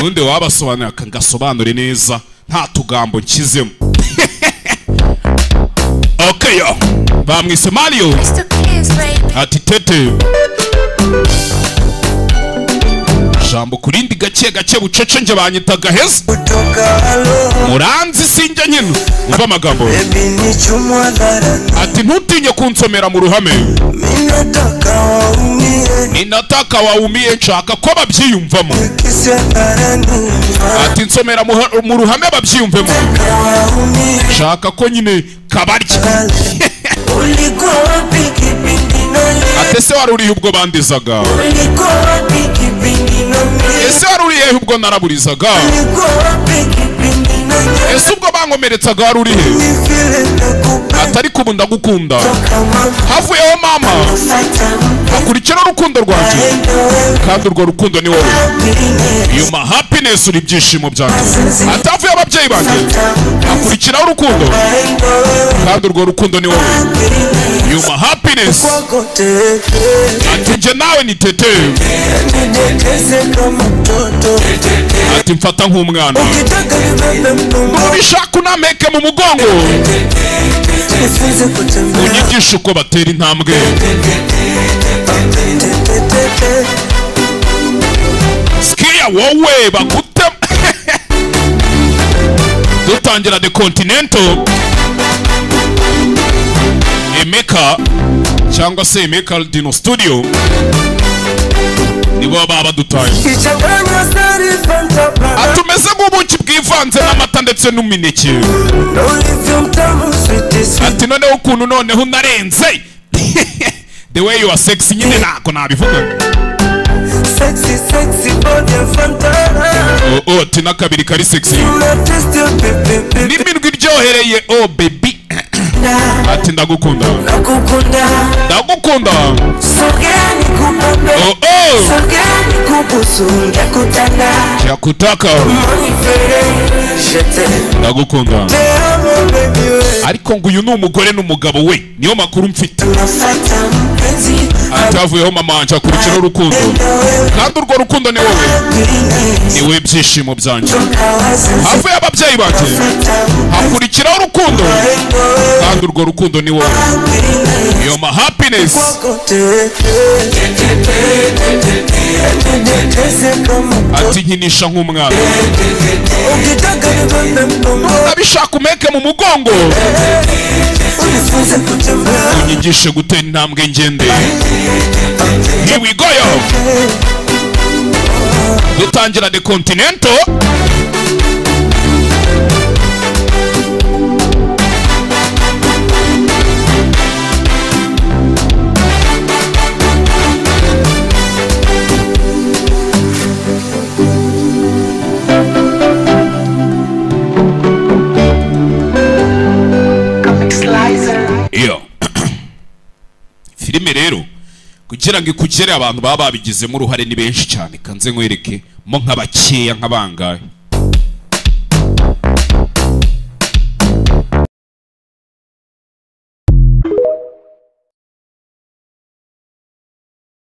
Ubundi wabasobanurira kangasobanure neza nta tugambo nkizemo. Okay yo, bamwise Mario ati tete. Jambo kurindi gake gake bucece nje banyitaga heza. Muranzi sinjya nyine umva amagambo. Ati ntutinye kunsomera mu ruhame. Ninataka waumie, nshaka ko babyiyumvamo. Ati nsomera mu ruhame babyiyumvemo. Nshaka ko nyine kabarya. Ati ese wari urihe ubwo bandizaga? Ese wari urihe ubwo naraburizaga? Ese ubwo bankomeretsaga wari urihe? Atari kubu ndagukunda. Havuyeho mama hakurikira urukundo rwanjye, kandi urwo rukundo ni wowe. You my happiness, uri ibyishimo byanjye. Atavuye ababyeyi banjye hakurikira urukundo, kandi urwo rukundo ni wowe. You my happiness. Ati nje nawe ni tete. Ati mfata nk'umwana. Nubishaka unameke mu mugongo, unyigishe uko batera intambwe. Sikia wowe bagute. Dutangira The Continental Emeka cyangwa se Emeka Dino Studio nibo baba dutaye. Atumeze nk'ubuki bwivanze n'amata ndetse n'umineke. Ati noneho ukuntu noneho unarenze. The way you are sexy nyine nako nabivuga. Sexy sexy body Fanta. Oh oh tina kabiri kari sexy. N'iminwa iryohereye oh baby. Ati ndagukunda. Ndagukunda. Oh oh. Yakutaka. Ndagukunda. Ariko ngo uyu ni umugore n'umugabo we, niyo makuru mfite. Atavuyeho mama wanje akurikira urukundo, kandi urwo rukundo ni wowe, ni we byishimo byanjye. Havuye ababyeyi banjye hakurikira urukundo, kandi urwo rukundo ni wowe. You my happiness. Ati nkinisha nk'umwana. Nabishaka umeke mu mugongo, unyigishe gutera intambwe ngende. Here we go yo. Dutangira The Continental. Iyo filime rero kugira ngo ikugere abantu baba babigizemo uruhare ni benshi cyane, kanze nkwereke mo nk'abakeya nk'abangahe.